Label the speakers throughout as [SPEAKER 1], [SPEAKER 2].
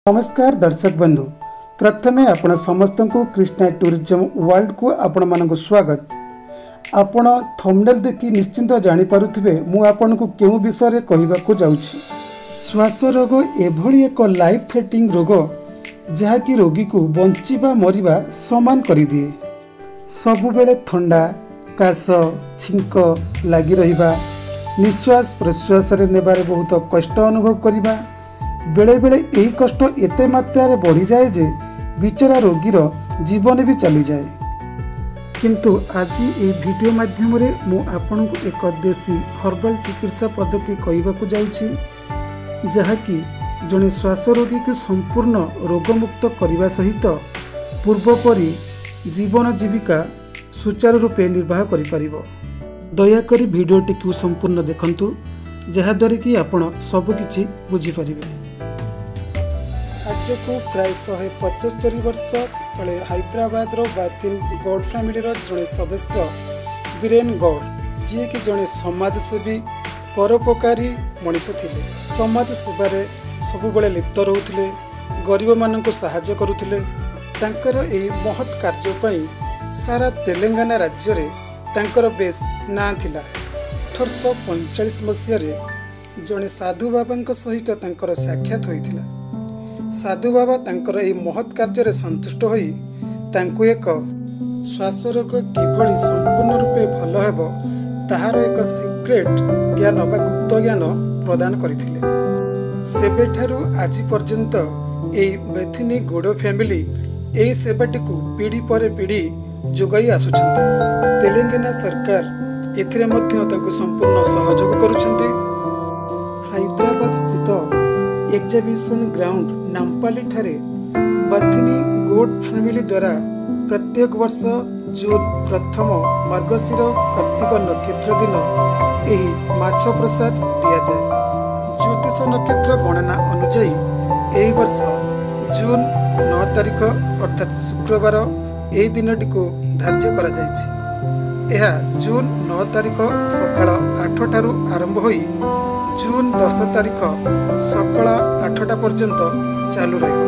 [SPEAKER 1] ନମସ୍କାର ଦର୍ଶକ ବନ୍ଧୁ, ପ୍ରଥମେ ଆପଣ ସମସ୍ତଙ୍କୁ କ୍ରିଷ୍ଣା ଟୁରିଜମ ୱାର୍ଲଡକୁ ଆପଣମାନଙ୍କୁ ସ୍ୱାଗତ। ଆପଣ ଥମ୍ବନେଲ୍ ଦେଖି ନିଶ୍ଚିନ୍ତ ଜାଣିପାରୁଥିବେ ମୁଁ ଆପଣଙ୍କୁ କେଉଁ ବିଷୟରେ କହିବାକୁ ଯାଉଛି। ଶ୍ୱାସ ରୋଗ ଏଭଳି ଏକ ଲାଇଫ୍ ଥ୍ରେଟନିଂ ରୋଗ, ଯାହାକି ରୋଗୀକୁ ବଞ୍ଚିବା ମରିବା ସମାନ କରିଦିଏ। ସବୁବେଳେ ଥଣ୍ଡା, କାଶ, ଛିଙ୍କ ଲାଗି ରହିବା, ନିଶ୍ୱାସ ପ୍ରଶ୍ୱାସରେ ନେବାରେ ବହୁତ କଷ୍ଟ ଅନୁଭବ କରିବା, ବେଳେବେଳେ ଏହି କଷ୍ଟ ଏତେ ମାତ୍ରାରେ ବଢ଼ିଯାଏ ଯେ ବିଚରା ରୋଗୀର ଜୀବନ ବି ଚାଲିଯାଏ। କିନ୍ତୁ ଆଜି ଏହି ଭିଡ଼ିଓ ମାଧ୍ୟମରେ ମୁଁ ଆପଣଙ୍କୁ ଏକ ଦେଶୀ ହର୍ବାଲ ଚିକିତ୍ସା ପଦ୍ଧତି କହିବାକୁ ଯାଉଛି, ଯାହାକି ଜଣେ ଶ୍ୱାସ ରୋଗୀକୁ ସମ୍ପୂର୍ଣ୍ଣ ରୋଗମୁକ୍ତ କରିବା ସହିତ ପୂର୍ବପରି ଜୀବନ ଜୀବିକା ସୁଚାରୁ ରୂପେ ନିର୍ବାହ କରିପାରିବ। ଦୟାକରି ଭିଡ଼ିଓଟିକୁ ସମ୍ପୂର୍ଣ୍ଣ ଦେଖନ୍ତୁ, ଯାହାଦ୍ୱାରା କି ଆପଣ ସବୁକିଛି ବୁଝିପାରିବେ। ଆଜକୁ ପ୍ରାୟ 175 ବର୍ଷ ତଳେ ହାଇଦ୍ରାବାଦର ବାତିନ ଗୌଡ଼ ଫ୍ୟାମିଲିର ଜଣେ ସଦସ୍ୟ ବୀରେନ ଗୌଡ଼, ଯିଏକି ଜଣେ ସମାଜସେବୀ, ପରୋପକାରୀ ମଣିଷ ଥିଲେ, ସମାଜ ସେବାରେ ସବୁବେଳେ ଲିପ୍ତ ରହୁଥିଲେ, ଗରିବମାନଙ୍କୁ ସାହାଯ୍ୟ କରୁଥିଲେ। ତାଙ୍କର ଏହି ମହତ୍ କାର୍ଯ୍ୟ ପାଇଁ ସାରା ତେଲେଙ୍ଗାନା ରାଜ୍ୟରେ ତାଙ୍କର ବେଶ ନାଁ ଥିଲା। 1845 ମସିହାରେ ଜଣେ ସାଧୁ ବାବାଙ୍କ ସହିତ ତାଙ୍କର ସାକ୍ଷାତ ହୋଇଥିଲା। ସାଧୁ ବାବା ତାଙ୍କର ଏହି ମହତ୍ କାର୍ଯ୍ୟରେ ସନ୍ତୁଷ୍ଟ ହୋଇ ତାଙ୍କୁ ଏକ ଶ୍ୱାସ ରୋଗ କିଭଳି ସମ୍ପୂର୍ଣ୍ଣ ରୂପେ ଭଲ ହେବ ତାହାର ଏକ ସିକ୍ରେଟ୍ ଜ୍ଞାନ ବା ଗୁପ୍ତ ଜ୍ଞାନ ପ୍ରଦାନ କରିଥିଲେ। ସେବେଠାରୁ ଆଜି ପର୍ଯ୍ୟନ୍ତ ଏହି ବେଥିନି ଗୌଡ଼ ଫ୍ୟାମିଲି ଏହି ସେବାଟିକୁ ପିଢ଼ି ପରେ ପିଢ଼ି ଯୋଗାଇ ଆସୁଛନ୍ତି। ତେଲେଙ୍ଗାନା ସରକାର ଏଥିରେ ମଧ୍ୟ ତାଙ୍କୁ ସମ୍ପୂର୍ଣ୍ଣ ସହଯୋଗ କରୁଛନ୍ତି। ହାଇଦ୍ରାବାଦ ସ୍ଥିତ ଏକ୍ଜିବିସନ୍ ଗ୍ରାଉଣ୍ଡ ନାମ୍ପାଲିଠାରେ ବାଥିନି ଗୌଡ଼ ଫ୍ୟାମିଲି ଦ୍ୱାରା ପ୍ରତ୍ୟେକ ବର୍ଷ ଜୁନ୍ ପ୍ରଥମ ମାର୍ଗଶିର କାର୍ତ୍ତିକ ନକ୍ଷତ୍ର ଦିନ ଏହି ମାଛ ପ୍ରସାଦ ଦିଆଯାଏ। ଜ୍ୟୋତିଷ ନକ୍ଷତ୍ର ଗଣନା ଅନୁଯାୟୀ ଏହି ବର୍ଷ ଜୁନ୍ 9 ତାରିଖ ଅର୍ଥାତ୍ ଶୁକ୍ରବାର ଏହି ଦିନଟିକୁ ଧାର୍ଯ୍ୟ କରାଯାଇଛି। ଏହା ଜୁନ୍ 9 ତାରିଖ ସକାଳ 8ଟାରୁ ଆରମ୍ଭ ହୋଇ ଜୁନ୍ 10 ତାରିଖ ସକାଳ 8ଟା ପର୍ଯ୍ୟନ୍ତ ଚାଲୁ ରହିବ।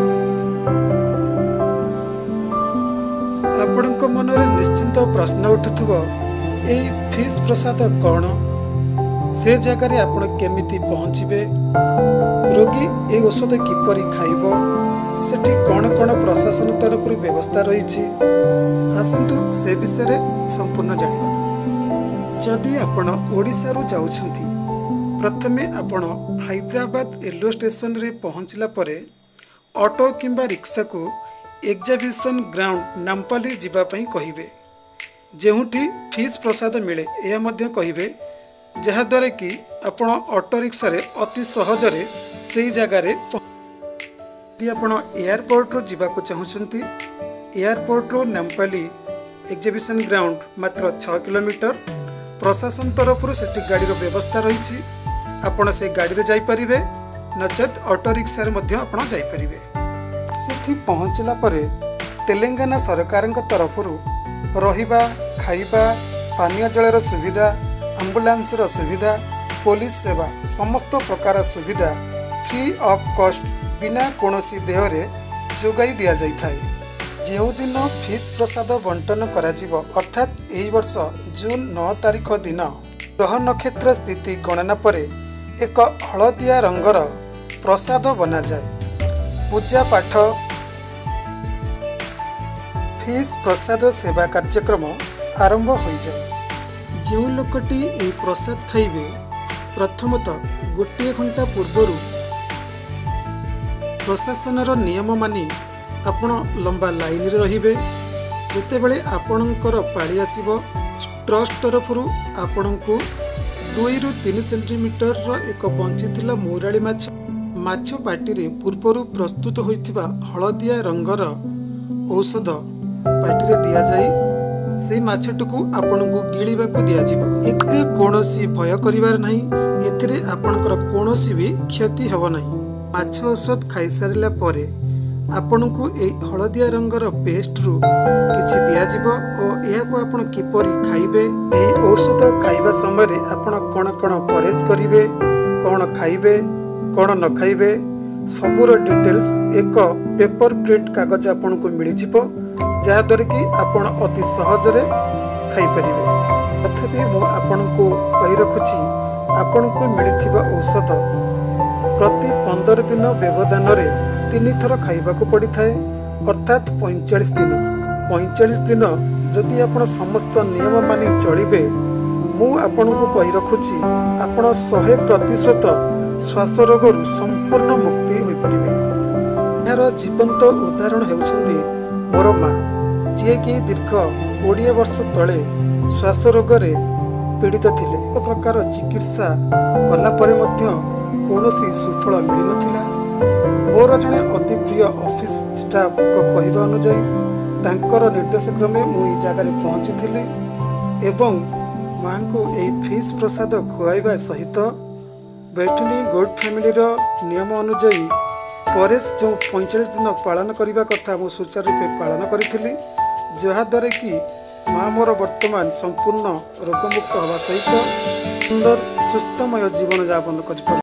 [SPEAKER 1] ଆପଣଙ୍କ ମନରେ ନିଶ୍ଚିନ୍ତ ପ୍ରଶ୍ନ ଉଠୁଥିବ, ଏହି ଫିସ୍ ପ୍ରସାଦ କ'ଣ, ସେ ଜାଗାରେ ଆପଣ କେମିତି ପହଞ୍ଚିବେ, ରୋଗୀ ଏହି ଔଷଧ କିପରି ଖାଇବ, ସେଠି କ'ଣ କ'ଣ ପ୍ରଶାସନ ତରଫରୁ ବ୍ୟବସ୍ଥା ରହିଛି। ଆସନ୍ତୁ ସେ ବିଷୟରେ ସମ୍ପୂର୍ଣ୍ଣ ଜାଣିବା। ଯଦି ଆପଣ ଓଡ଼ିଶାରୁ ଯାଉଛନ୍ତି, ପ୍ରଥମେ ଆପଣ ହାଇଦ୍ରାବାଦ ରେଲୱେ ଷ୍ଟେସନରେ ପହଞ୍ଚିଲା ପରେ ଅଟୋ କିମ୍ବା ରିକ୍ସାକୁ ଏକ୍ଜିବିସନ୍ ଗ୍ରାଉଣ୍ଡ ନାମ୍ପାଲି ଯିବା ପାଇଁ କହିବେ, ଯେଉଁଠି ଫିସ୍ ପ୍ରସାଦ ମିଳେ ଏହା ମଧ୍ୟ କହିବେ, ଯାହାଦ୍ୱାରା କି ଆପଣ ଅଟୋ ରିକ୍ସାରେ ଅତି ସହଜରେ ସେଇ ଜାଗାରେ। ଯଦି ଆପଣ ଏୟାରପୋର୍ଟରୁ ଯିବାକୁ ଚାହୁଁଛନ୍ତି, ଏୟାରପୋର୍ଟରୁ ନାମ୍ପାଲି ଏକ୍ଜିବିସନ୍ ଗ୍ରାଉଣ୍ଡ ମାତ୍ର 6 କିଲୋମିଟର। ପ୍ରଶାସନ ତରଫରୁ ସେଠି ଗାଡ଼ିର ବ୍ୟବସ୍ଥା ରହିଛି, ଆପଣ ସେ ଗାଡ଼ିରେ ଯାଇପାରିବେ, ନଚେତ୍ ଅଟୋ ରିକ୍ସାରେ ମଧ୍ୟ ଆପଣ ଯାଇପାରିବେ। ସେଠି ପହଞ୍ଚିଲା ପରେ ତେଲେଙ୍ଗାନା ସରକାରଙ୍କ ତରଫରୁ ରହିବା, ଖାଇବା, ପାନୀୟ ଜଳର ସୁବିଧା, ଆମ୍ବୁଲାନ୍ସର ସୁବିଧା, ପୋଲିସ ସେବା, ସମସ୍ତ ପ୍ରକାର ସୁବିଧା ଫ୍ରି ଅଫ୍ କଷ୍ଟ ବିନା କୌଣସି ଦେୟରେ ଯୋଗାଇ ଦିଆଯାଇଥାଏ। ଯେଉଁଦିନ ଫିସ୍ ପ୍ରସାଦ ବଣ୍ଟନ କରାଯିବ, ଅର୍ଥାତ୍ ଏହି ବର୍ଷ ଜୁନ୍ 9 ତାରିଖ ଦିନ ଗ୍ରହ ନକ୍ଷତ୍ର ସ୍ଥିତି ଗଣନା ପରେ ଏକ ହଳଦିଆ ରଙ୍ଗର ପ୍ରସାଦ ବନାଯାଏ। ପୂଜା ପାଠ, ଫିସ୍ ପ୍ରସାଦ ସେବା କାର୍ଯ୍ୟକ୍ରମ ଆରମ୍ଭ ହୋଇଯାଏ। ଯେଉଁ ଲୋକଟି ଏହି ପ୍ରସାଦ ଖାଇବେ, ପ୍ରଥମତଃ ଗୋଟିଏ ଘଣ୍ଟା ପୂର୍ବରୁ ପ୍ରଶାସନର ନିୟମ ମାନି ଆପଣ ଲମ୍ବା ଲାଇନରେ ରହିବେ। ଯେତେବେଳେ ଆପଣଙ୍କର ପାଳି ଆସିବ, ଟ୍ରଷ୍ଟ ତରଫରୁ ଆପଣଙ୍କୁ 2ରୁ 3 ସେଣ୍ଟିମିଟରର ଏକ ବଞ୍ଚିଥିଲା ମୌରାଳି ମାଛ, ମାଛ ପାଟିରେ ପୂର୍ବରୁ ପ୍ରସ୍ତୁତ ହୋଇଥିବା ହଳଦିଆ ରଙ୍ଗର ଔଷଧ ପାଟିରେ ଦିଆଯାଇ ସେଇ ମାଛଟିକୁ ଆପଣଙ୍କୁ ଗିଳିବାକୁ ଦିଆଯିବ। ଏଥିରେ କୌଣସି ଭୟ କରିବାର ନାହିଁ, ଏଥିରେ ଆପଣଙ୍କର କୌଣସି ବି କ୍ଷତି ହେବ ନାହିଁ। ମାଛ ଔଷଧ ଖାଇସାରିଲା ପରେ ଆପଣଙ୍କୁ ଏହି ହଳଦିଆ ରଙ୍ଗର ପେଷ୍ଟରୁ କିଛି ଦିଆଯିବ ଓ ଏହାକୁ ଆପଣ କିପରି ଖାଇବେ, ଏହି ଔଷଧ ଖାଇବା ସମୟରେ ଆପଣ କ'ଣ କ'ଣ ପରହେଜ କରିବେ, କ'ଣ ଖାଇବେ, କ'ଣ ନ ଖାଇବେ, ସବୁର ଡିଟେଲ୍ସ ଏକ ପେପର ପ୍ରିଣ୍ଟ କାଗଜ ଆପଣଙ୍କୁ ମିଳିଯିବ, ଯାହାଦ୍ୱାରା କି ଆପଣ ଅତି ସହଜରେ ଖାଇପାରିବେ। ତଥାପି ମୁଁ ଆପଣଙ୍କୁ କହି ରଖୁଛି, ଆପଣଙ୍କୁ ମିଳିଥିବା ଔଷଧ ପ୍ରତି 15 ଦିନ ବ୍ୟବଧାନରେ 3 ଥର ଖାଇବାକୁ ପଡ଼ିଥାଏ, ଅର୍ଥାତ୍ 45 ଦିନ। 45 ଦିନ ଯଦି ଆପଣ ସମସ୍ତ ନିୟମ ମାନି ଚଳିବେ, ମୁଁ ଆପଣଙ୍କୁ କହି ରଖୁଛି, ଆପଣ 100% ଶ୍ୱାସ ରୋଗରୁ ସମ୍ପୂର୍ଣ୍ଣ ମୁକ୍ତି ହୋଇପାରିବେ। ଏହାର ଜୀବନ୍ତ ଉଦାହରଣ ହେଉଛନ୍ତି ମୋର ମା, ଯିଏକି ଦୀର୍ଘ 20 ବର୍ଷ ତଳେ ଶ୍ୱାସ ରୋଗରେ ପୀଡ଼ିତ ଥିଲେ। ପ୍ରକାର ଚିକିତ୍ସା କଲା ପରେ ମଧ୍ୟ କୌଣସି ସୁଫଳ ମିଳିନଥିଲା। ମୋର ଜଣେ ଅତି ପ୍ରିୟ ଅଫିସ୍ ଷ୍ଟାଫଙ୍କ କହିବା ଅନୁଯାୟୀ, ତାଙ୍କର ନିର୍ଦ୍ଦେଶ କ୍ରମେ ମୁଁ ଏହି ଜାଗାରେ ପହଞ୍ଚିଥିଲି ଏବଂ ମାଙ୍କୁ ଏହି ଫିସ୍ ପ୍ରସାଦ ଖୁଆଇବା ସହିତ ବେଠନି ଗଡ୍ ଫ୍ୟାମିଲିର ନିୟମ ଅନୁଯାୟୀ ପରେଶ ଯେଉଁ 45 ଦିନ ପାଳନ କରିବା କଥା, ମୁଁ ସୁଚାରୁ ରୂପେ ପାଳନ କରିଥିଲି, ଯାହାଦ୍ୱାରା କି ମା ମୋର ବର୍ତ୍ତମାନ ସମ୍ପୂର୍ଣ୍ଣ ରୋଗମୁକ୍ତ ହେବା ସହିତ ସୁନ୍ଦର ସୁସ୍ଥମୟ ଜୀବନଯାପନ କରିପାରୁ